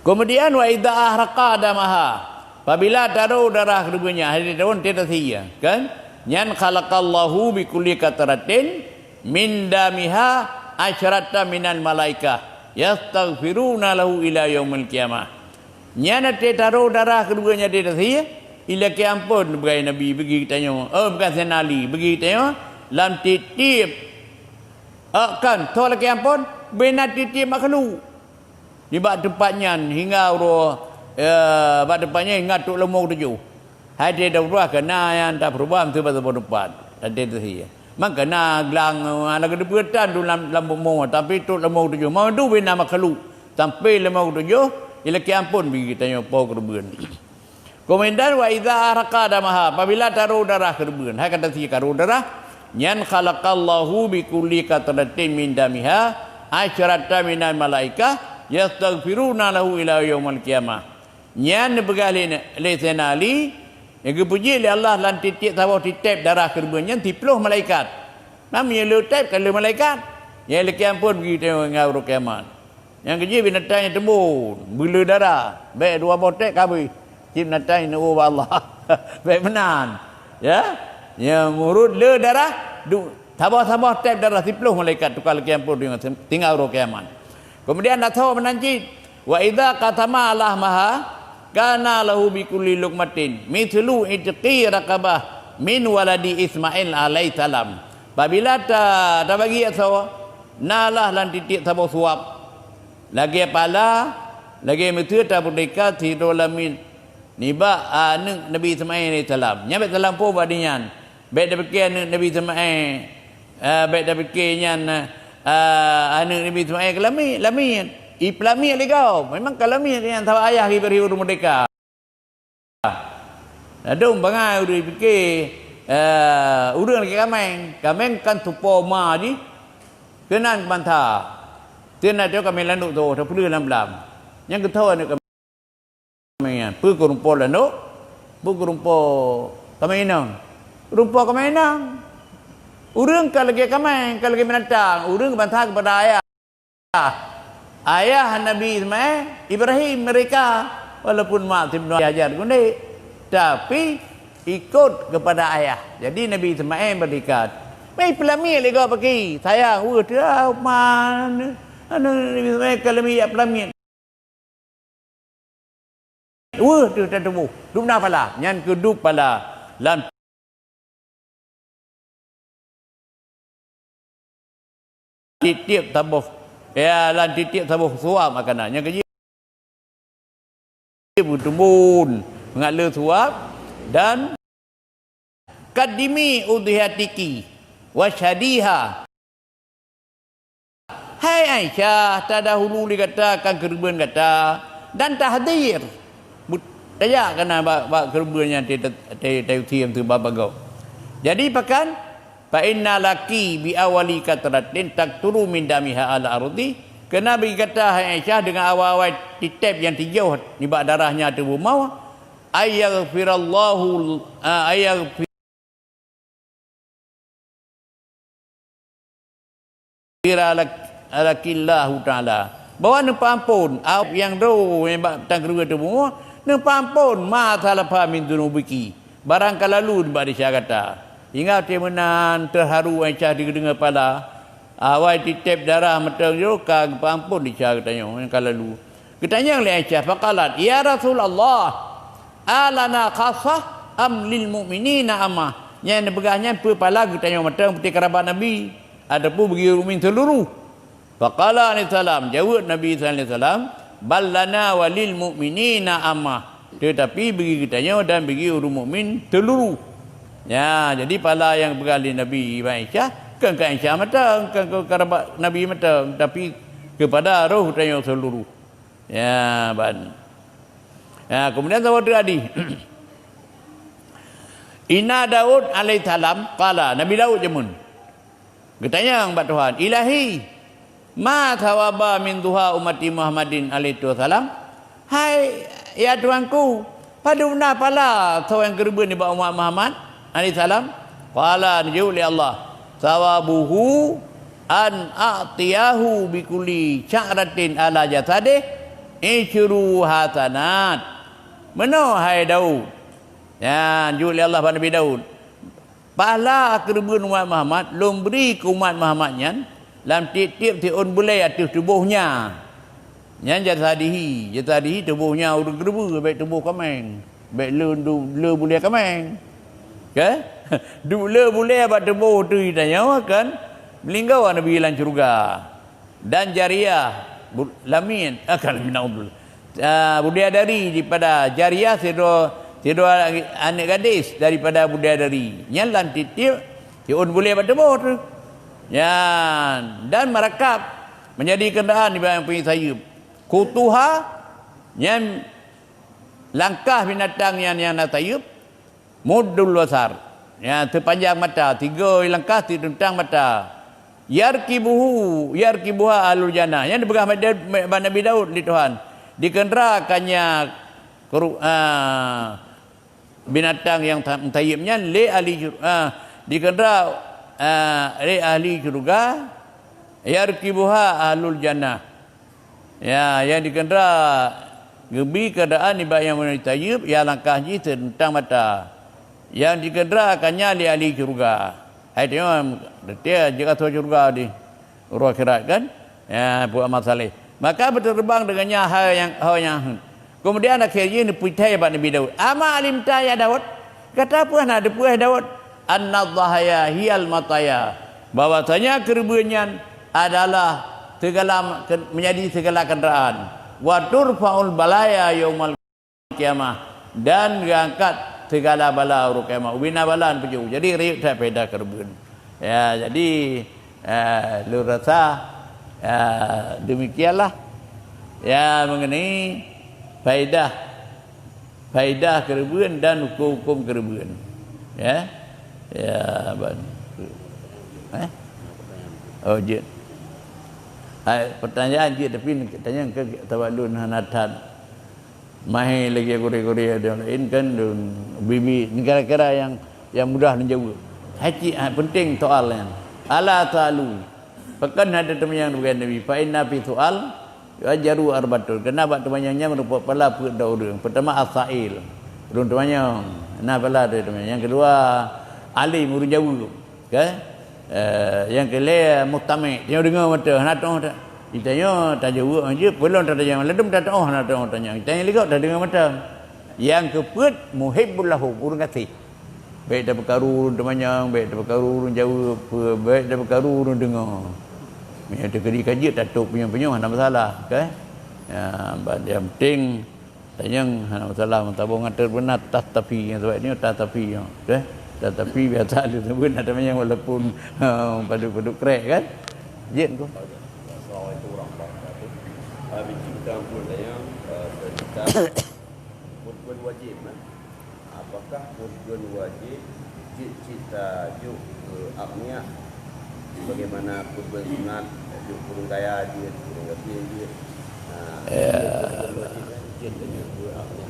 Keumudian, wa idza ahraqa damaha, apabila taro darah keudua nyan, hadis daun teuh tasie, kan? Nyan khalaqallahu bi kulli qatratin min damiha asyrata minal malaikah yastaghfiruna lahu ila yaumil qiyamah. Nyan até taro darah keudua nyan di tasie, ilakée ampôn beugai Nabi bagi geutanyoe. Oh, bukan Saidina Ali, bagi geutanyoe lam tieb-tieb. Ah, kan, toh lakée ampôn, beuna tieb-tieb makhluk. Nibak teumpat nyan hingga uroe, eh, bak teumpat nyan hingga trok leumo tujoh. Hai di daurah keunan nyang tapeuruban meusibat saboh teumpat. Tadi tu sia. Maka na glang, eh, lagée dipeutan tu lam, lam bumoe, tapi trok leumo tujoh. Mandum beuna makhluk. Sampai leumo tujoh, ilakée ampôn bagi geutanyoe po keureubeuen. Keumudian, wa idza ahraqa damaha, apabila taro darah keureubeuen, hai ka tasie taro darah, nyan khalaqallahu bi kulli qatratin min damiha asyrata minal malaikah yastaghfiruna lahu ila yaumil qiyamah. Nyan neupeugah lé, lé Saidina Ali, nyang geupeujeuet lé Allah lam tieb-tieb saboh titeb darah keureubeuen nyan siplôh malaikat. Nam nyang le teb ka le malaikat. Nyang lakée amphon bagi teuh ngon uroe kiamat. Nyang keujeuet binatang nyang teumbon, beuleu darah, bèk dua boh teb ka habéh. Cit binatang nyang neuwoe bak Allah. Bèk meunan. Ya. Nyang ureuëng le darah, du-, saboh-saboh teb darah siplôh malaikat tukang lakée amphon deungon tinggai uroe kiamat. Keumudian na tho meunan cit, "Wa idza qasama lahmaha kana lahu bi kulli luqmatin mithlu itqi raqabah min waladi Ismail alaihissalam." Apabila ta-, tabagi asoe, na lah lam tieb-tieb saboh suab, lagée pala, lagée miseue tameurdeka sidroe lamiet nibak aneuëk Nabi Ismail alaihissalam. Nyan bèk talampôh bak dinyan. Bèk tapike aneuëk Nabi Ismail, eh, bèk tapike nyan, eh, aneuëk Nabi Ismail keu lamiet, lamiet. Ipeulamiet lé gob. Memang ka lamiet nyan, sabab ayah Ibrahim ureuëng meurdeka. Ladôm bangai ureuëng pike, eh, ureuëng lagée kaméng. Kaméng kan tupo ma jih, keunan bansa. Teungoh kaméng landok tho, tapeuleueh lam blam. Nyang geutho aneuëk kaméng nyan. Peue keu rumpok landok? Peue keu rumpok kaméng inong? Rumpok kaméng inong. Ureuëng ka lagée kaméng, ka lagée binatang. Ureuëng bansa keupada ayah. Ayah Nabi Ismail, Ibrahim meurdeka, walaupun mak sibunoe hajat geuneuk, tapi ikot keupada ayah. Jadi Nabi Ismail meurdeka. Mei peulamiet lé gob paki, sayang, weueh teuh, ah, man. Aneuëk Nabi Ismail ka lamiet jak peulamiet. Weueh teuh tatuboh, dum na pala, nyan keuh dum pala lam tieb-tieb saboh, ya, lam tieb-tieb saboh suab makanan. Nyang keujeuet beuteumbon mangat le suab dan Qaddimi udhihatiki wa syadiha. Hai Aisyah, tadahulu lé gata akan keureubeuen gata dan tahdir. Tajak kana bak, bak keureubeuen nyan tayue teuba bagoe. Jadi pakan, fa inna laki bi awwali qatratin taqturu min damiha ala ardi. Keuna bagi gata hai Aisyah deungon awai-awai titeb nyang tijoh nibak darah nyan ateueh bumoe, ayaghfirallahu, a, ayaghfir-, lakillahu ta'ala, bahwa neupeuamphon, a, nyang droe nyang bak tangkeureubeuen ateueh bumoe, neupeuamphon ma salafa min dzunubiki, barang ka lalu nibak desya gata. Hingga watée meunan teuharu Aisyah deungoe pala, awai titeb darah mantong nyoe ka geupeuamphon desya geutanyoe nyang ka lalu. Geutanyong lé Aisyah, faqalat, "Ya Rasulullah, alana khassah am lil mu'minina amah?" Nyang neupeugah nyan peue pala geutanyoe mantong, peuteuka rabat Nabi, ataupun bagi ureuëng mukmin seuluruh? Faqala alaihi salam, jaweueb Nabi sallallahu alaihi wasallam, "Bal lana wa lil mu'minina amah." Teutapi bagi geutanyoe dan bagi ureuëng mukmin seuluruh. Ya, jadi pala nyang peugah lé Nabi bak Aisyah, kon keu Aisyah mantong, kon keu karabat Nabi mantong, tapi keupada roh geutanyoe seuluruh. Ya, ban. Ya, keumudian saboh teuk hadih. Inna Daud alaihissalam qala, Nabi Daud jameun geutanyong bak Tuhan, "Ilahi, ma thawaba min dhuha ummati Muhammadin alaihi wasallam?" Hai, ya Tuhanku, padum na pala soe nyang keureubeuen nibak umat Muhammad alaihissalam? Qala, neujaweueb lé Allah, "Thawabuhu an a'tiyahu bi kulli sya'ratin ala jasadih isyru hasanat." Meunoe hai Daud. Nyan jaweueb lé Allah bak Nabi Daud. Pahala keureubeuen umat Muhammad lôn bri keu umat Muhammad nyan lam tieb-tieb siôn bulée ateueh tuboh nya. Nyan jasadihi, jasadihi tuboh nya ureuëng keureubeuen, bék tuboh kaméng, bék le du-, le bulée kaméng. Ke? Duek le bulée bak tuboh teuh tanyoe kan meulinggoe Nabi lam syeuruga. Dan jariyah, bu-, lamiet, ah, kon lamiet, naudzubillah. Ah, bidadari daripada jariyah, sidroe, sidroe aneuëk gadis daripada bidadari. Nyan lam tieb-tieb siôn bulée bak tuboh teuh. Nyan, dan marakab, menjadi kendaraan di bawah punya sayeup. Khutuha, nyan langkah binatang nyan nyang na sayeup. Muddul basar, ya, seupanjang mata, tiga langkah seutuntang mata. Yarkibuhu, yarkibuha ahlul jannah. Nyan dipeugah bak Nabi Daud lé Tuhan. Dikeundra ka nya kru-, ah, binatang nyang ta-, meutayeb nyan lé ahli syur-, ah, dikeundra, ah, lé ahli syurga, yarkibuha ahlul jannah. Ya, nyang dikeundra geubi keuadaan nibak nyang meutayeb, ya langkah jih seureuntang mata. Nyang dikeundra ka nya lé ahli syurga. Hai tanyoe, teuntèe jeuet ateueh syurga di uroe akhirat kan? Ya, buet amal saleh. Maka beuteureubang deungon nyan hai nyang, hai nyang Keumudian akhé jih neupeutanyong bak Nabi Daud, "Ama alimta ya Daud?" Gata peue hana teupeue hai Daud? "Anna dhahaya hiyal mataya." Bahwasanya keureubeuen nyan adalah segala, ke-, menjadi segala kenderaan. "Wa turfa'ul balaya yaumal qiyamah." Dan geuangkat segala bala uroe kiamat. Ubena bala neupeujeuet. Jadi, rayeuk that faedah keureubeuen. Ya, jadi, eh, lôn rasa, eh, demikianlah, ya, mengenai faedah, faedah keureubeuen dan hukum-hukum keureubeuen. Ya. Ya, ban. Eh? Oh, jeuet. Hai, pertanyaan jeuet, tapi tanyong keu sabab lôn hana that. Mahé lagèe gurèe-gurèe nyang laén kan, lôn bibi, ni kira-kira nyang, nyang mudah lôn jaweueb. Hai cit, ha, penting soal nyan. "Ala ta'lu." Pakon hana teumanyong, geupeugah Nabi, "Fa inna fi su'al yu'ajjaru arba'atun." Keureuna bak teumanyong nyan meurumpok pahala peuet droe ureueng. Peurtama as-sa'il. Ureueng teumanyong, na pahala teumanyong. Nyang keudua, alim, ureueng jaweueb. Kan? Eh, nyang keu lhèe mustami', tanyoe deungoe mata, hana tu'oh ta-, tanyoe tajaweueb jeuet, peue lom tatanyong, ladôm tatu'oh hana tu'oh tanyong. Tanyoe ligok tadeungoe mata. Nyang keupeuet muhibbul lahum, ureueng gaséh. Bèk tapeukaru ureueng teumanyong, bèk tapeukaru ureueng jaweueb, peue, bèk tapeukaru ureueng deungoe. Meunyoe teukeudi ka jeuet tatôp punyueng-punyueng hana masalah, kan? Ya, ban nyang penting Tanyong hana masalah, meutabong ateueh beuna tas tapi, nyang sabab nyoe tas tapi nyoe, eh. Tas tapi biasa lôn sebut na teumanyong walaupun, eh, padub-padub krek kan. Jeuet ko. Assalamualaikum warahmatullahi wabarakatuh. Ah, biji kita pun tanyong, eh, tentang pun-pun wajib, eh. Apakah pun-pun wajib cit-cit tajok keu agniya sebagaimana pun-pun sunat tajok keu ureueng kaya jeuet, keu ureueng gasien jeuet. Ha, ya. Pun-pun wajib kan jeuet tajok keu agniya.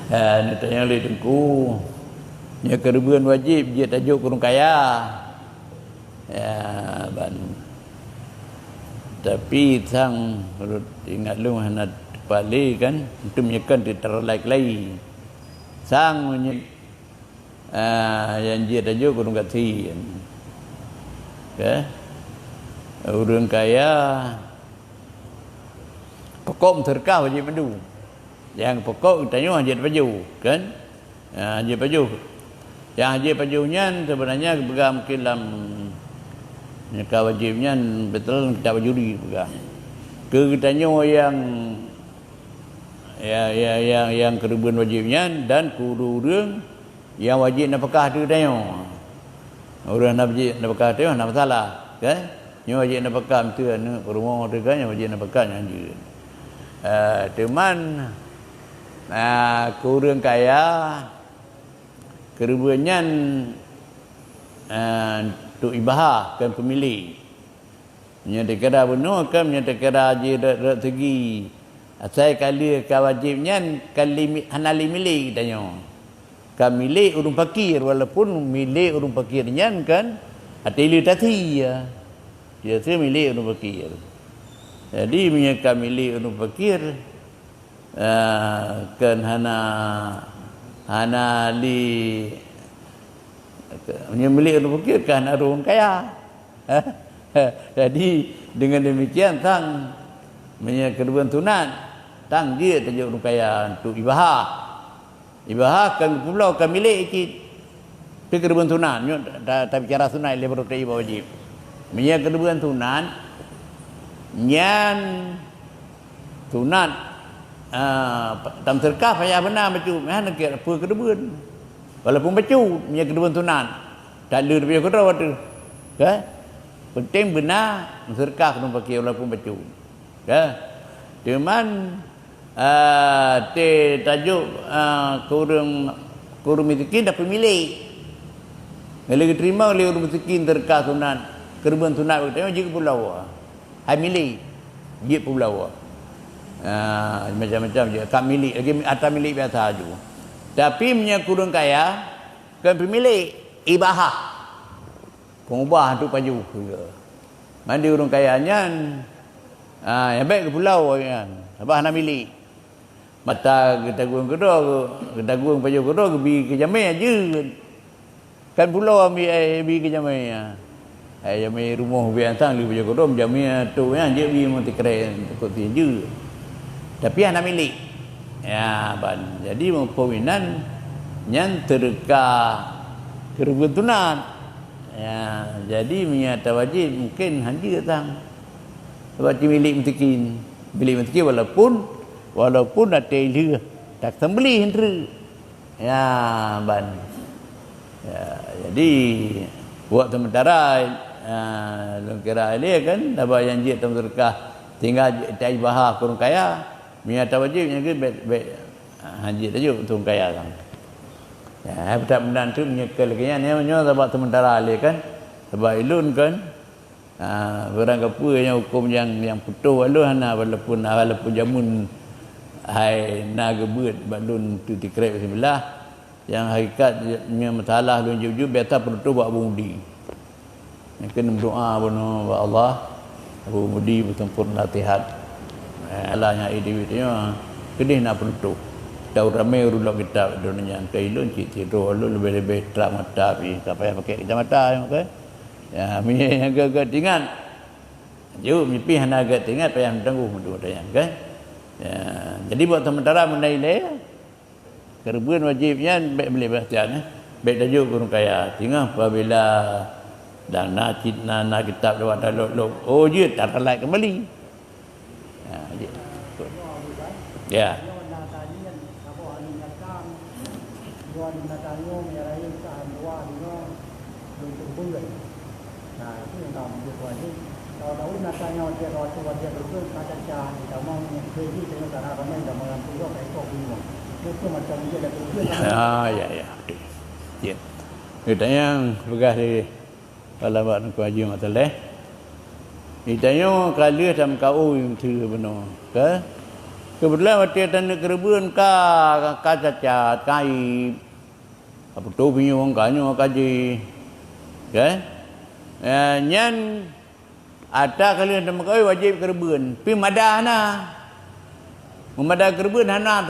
Ya, neutanyong lé Teungku. Nyoe keureubeuen wajéb jeuet tajok keu ureueng kaya. Ya, ban. Tapi sang rot ingat lôn hana teupalé kan, antom nyoe kan teutaralai keulai. Sang meunyoe, ah, nyang jeuet tajok keu ureueng gasien. Ka? Ureueng kaya, pokok meuseudeukah wajéb mandum. Nyang pokok geutanyoe hana jeuet pajoh, kan? Ha, hana jeuet pajoh. Nyang hana jeuet pajoh nyan seubeunajih geupeugah mungken lam nyang ka wajéb nyan, beutôi lam kitab Ajuri geupeugah. Keu geutanyoe nyang, ya, ya, ya, nyang keureubeuen wajéb nyan dan keu ureueng-ureueng nyang wajéb nafakah ateueh geutanyoe. Ureueng hana wajéb nafakah ateueh nyoe hana masalah, kan? Nyoe wajéb nafakah ateueh aneuk, peurumoh teuh kan, nyoe wajéb nafakah nyan jeuet. Eh, teuman, ah, keu ureueng kaya, keureubeuen nyan, eh, untuk ibaha, kon peumilék. Meunyoe teukira bunoe kan, meunyoe teukira jih rot-rot segi, asai ka lheueh ka wajéb nyan, ka lé mi-, hana lé milék geutanyoe. Ka milék ureueng fakir, walaupun milék ureueng fakir nyan kan, até lé tasi ya. Biasa milék ureueng fakir. Jadi, meunyoe ka milék ureueng fakir, ah, kan hana, hana lé, meunyoe milék ureueng fakir kan hana ureueng kaya. Jadi, dengan demikian, sang meunyoe keureubeuen sunat, sang jeuet tajok ureueng kaya untuk ibaha. Ibaha kan geupeubloe, ka milék cit. Tapi keureubeuen sunat, nyoe ta-, tabicara sunat lé baru taibak wajéb. Meunyoe keureubeuen sunat, nyan sunat, ah, tameuseudekah payah beuna bacut, meuhan keu peue keureubeuen. Walaupun bacut, meunyoe keureubeuen sunat, tak lé tapiôh keudroe teuh. Ka? Penting beuna meuseudeukah keu ureueng fakir walaupun bacut. Ka? Teuman, ah, teuh tajok, ah, keu ureueng, keu ureueng miskin dak peumilék. Lé geuteurimong lé ureuëng miskin seudeukah sunat, keureubeuen sunat bak geutanyoe jeuet keu pulo. Hai milék, jeuet keu pulo. Ah, macam-macam jeuet, ka milék, lagée hareuta milék biasa laju. Tapi meunyoe keu ureuëng kaya, kon peumilék, ibahah. Peungubah tu pajoh. Mandum ureuëng kaya nyan, ah, nyang bék keu pulo nyan, sabab hana milék. Mata geutagueng keudroe, geutagueng pajoh keudroe geubi keu jamé jeuet. Kan pulo ambi, eh, bi keu jamé, ya. Eh, jamé rumoh bi antang lé pajoh keudroe, jamé tu nyan jeuet bi meuteukre takot si jeuet. Tapi hana milék. Ya, ban. Jadi muphom inan nyan seudeukah keureubeuen sunat. Ya, jadi meunyoe ata wajéb mungken han jeuet sang. Sabab cit milék miskin. Milék miskin walaupun, walaupun até lheueh tak seumbelih treuk. Ya, ban. Ya, jadi buat sementara, ya, lôn kira ilée kan, sabab nyang jeuet tam seudeukah tinggai tai bahah keu ureuëng kaya. Meunyoe ata wajéb nyang jeuet bék, bék, han jeuet tajok keu ureuëng kaya kan. Ya, tak meunan tu meunyoe keu lagée nyan, nyoe, nyoe sabab sementara ilée kan. Sabab ilôn kan, Ah, barang kapeue nyang huköm nyang, nyang putôh bak lôn hana, walaupun, walaupun jameun hai na geubeuet bak lôn teutikrék seubilah, nyang hakikat nyoe masalah lôn jeuet-jeuet biasa putôh bak Abu Mudi. Nyang keuneuk meudoá bunoe bak Allah, Abu Mudi beuseumpurna sihat. Eh, Allah nyang idéwit nyoe keudeh na putôh. Tahu ramé ureuëng lok kitab donya nyan keu ilôn cit sidroe lôn leubeh-leubeh trap mata pih ka payah pakai kacamata nyoe kan. Ya, meunyoe nyang gét-gét ingat. Jeuet meupi hana gét ingat payah meutanggong meudu tanyang, kan? Ya, jadi buat sementara meunai lé, keureubeuen wajéb nyan bék beli bastian, eh. Bék tajok keu ureuëng kaya. Tingah apabila dan na cit na, na kitab lewat dalok lok, oh jeuet tatalai kembali. Ha, jeuet. Ya. Ah, ya, ya. Betul. Ya. Kita yang peugah di Kalau bak Teungku Haji Mat Saleh, di tanyoe ka lheueh tameukaôi meuseu bunoe, ka? Keubeutulan watée taneuk keureubeuen ka, ka cacat, ka aib. Ka putôh pinyueng, ka nyoe, ka jih. Ka? Eh, nyan ata ka lheueh tameukaôi wajéb keureubeuen, pi madah na. Meumada keureubeuen hana,